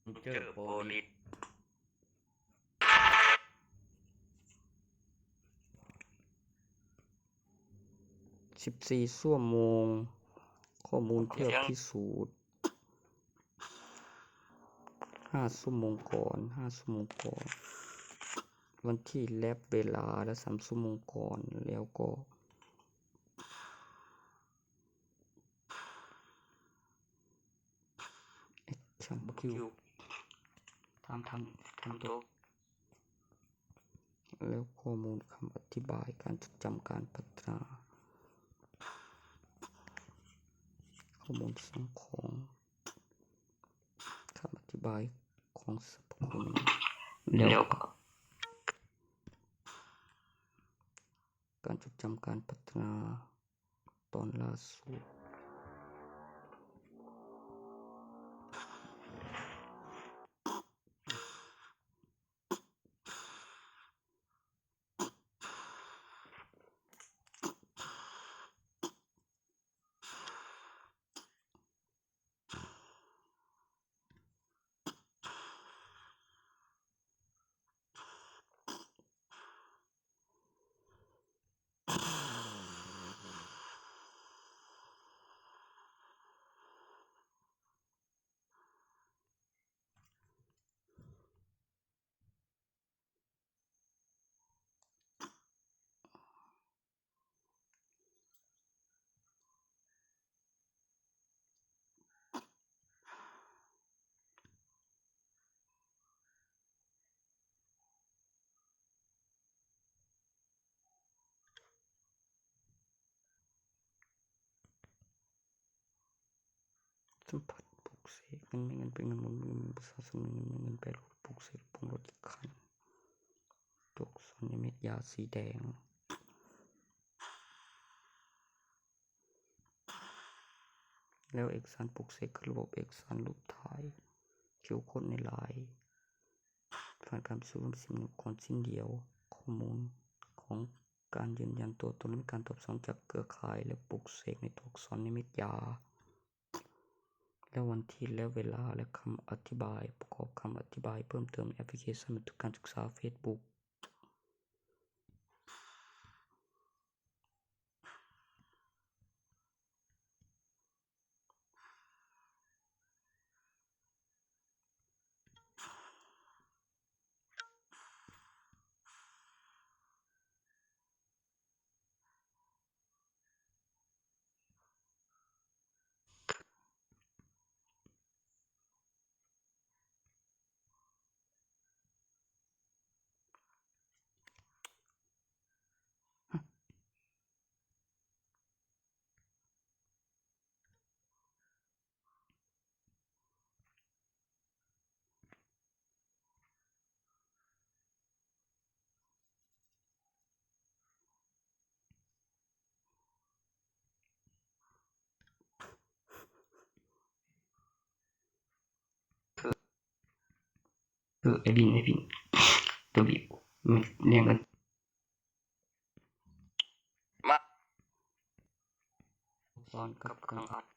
ເຈີໂປລິດ. ສິບສີ່ຊົ່ວໂມງ ຂໍ້ມູນເພື່ອພິສູດ ຫ້າຊົ່ວໂມງກ່ອນ ຫ້າຊົ່ວໂມງກ່ອນ ວັນທີ ແລະ ເວລາ ແລະ ສາມຊົ່ວໂມງກ່ອນ ແລ້ວກໍ ແອັກຊັນຄິວ ຖາມທາງ ຖາມຕົວ ແລ້ວຂໍ້ມູນຄຳອະທິບາຍການຈົດຈຳການພັດທະນາ ຂໍ້ມູນສັງຂອງ ຄຳອະທິບາຍຂອງສັບພະຄຸນ ແລ້ວກໍການຈົດຈຳການພັດທະນາ ຕອນລ່າສຸດ. ສຳຜັດ ປຸກເສກເງິນ ມີເງິນເປັນເງິນໝູນ ມີເງິນປະຊາຊົນ ມີເງິນ ມີເງິນແປຮູບ ປຸກເສກ ປຸງລົດອີກຂັ້ນ ຕົວອັກສອນນິມິດຢາສີແດງ ແລ້ວເອກະສານປຸກເສກ ຄືລະບົບເອກະສານຮູບຖ່າຍ ຄິວໂຄດໃນລາຍ ຜ່ານການພິສູດລວມຊິ້ນ ກ່ອນຊິ້ນດຽວ ຂໍ້ມູນຂອງ ການຢືນຢັນຕົວຕົນ ແລະ ມີການຕອບສະໜອງຈາກເຄືອຂ່າຍ ແລະ ປຸກເສກໃນຕົວອັກສອນນິມິດຢາ ແລະ ວັນທີ ແລະ ເວລາ ແລະ ຄຳອະທິບາຍ ປະກອບຄຳອະທິບາຍເພີ່ມເຕີມໃນແອັບພລິເຄຊັນບັນທຶກການສຶກສາເຟສບຸກ. ເອີ ໄອ້ບິນ ໄອ້ບິນ ໂຕບີ ແມ່ນຫຍັງກັນ? ມາ ສອນກັບເຄື່ອງອັດ